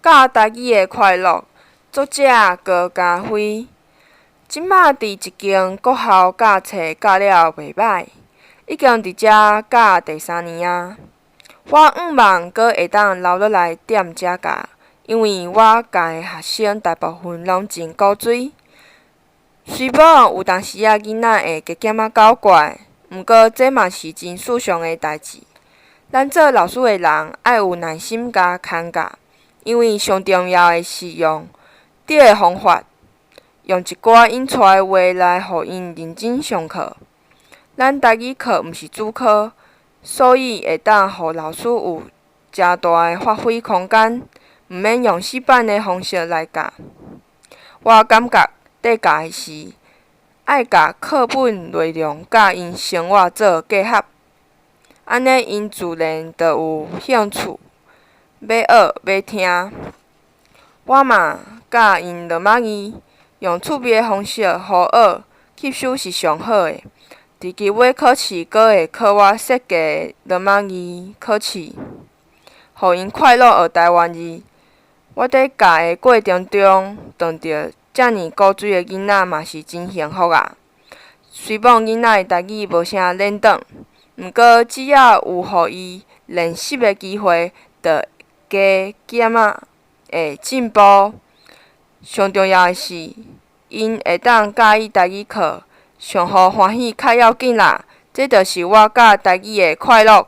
教台語的快樂，作者高嘉輝。這馬佇一間國校教冊教了袂䆀，已經佇遮教第三年矣。我向望閣會當留落來踮遮教，因為我教的學生大部分攏真古錐。雖罔有當時仔囡仔會加減仔搞怪，毋過這嘛是真順常的代誌。咱做老師的人愛有耐心共牽教，因為上重要的是用對的方法，用一寡𪜶𤆬的話來予𪜶認真上課。咱台語課毋是主科，所以會當予老師有誠大的發揮空間，毋免用死板的方式來教。我感覺佇教的時，愛共課本內容佮𪜶生活做結合，按呢𪜶自然就有興趣欲學欲聽。我嘛教𪜶羅馬字，用趣味的方式予學，吸收是上好的。佇期尾考試閣會考我設計的羅馬字考試，予𪜶快樂學台灣字。我佇教的過程中，撞著遮爾古錐的囡仔嘛是真幸福啊！雖罔囡仔的台語無啥輪轉，毋過只要有予伊練習的機會，就加減仔會進步。上重要的是，𪜶會當佮意台語課，上予歡喜較要緊啦！這就是我教台語的快樂。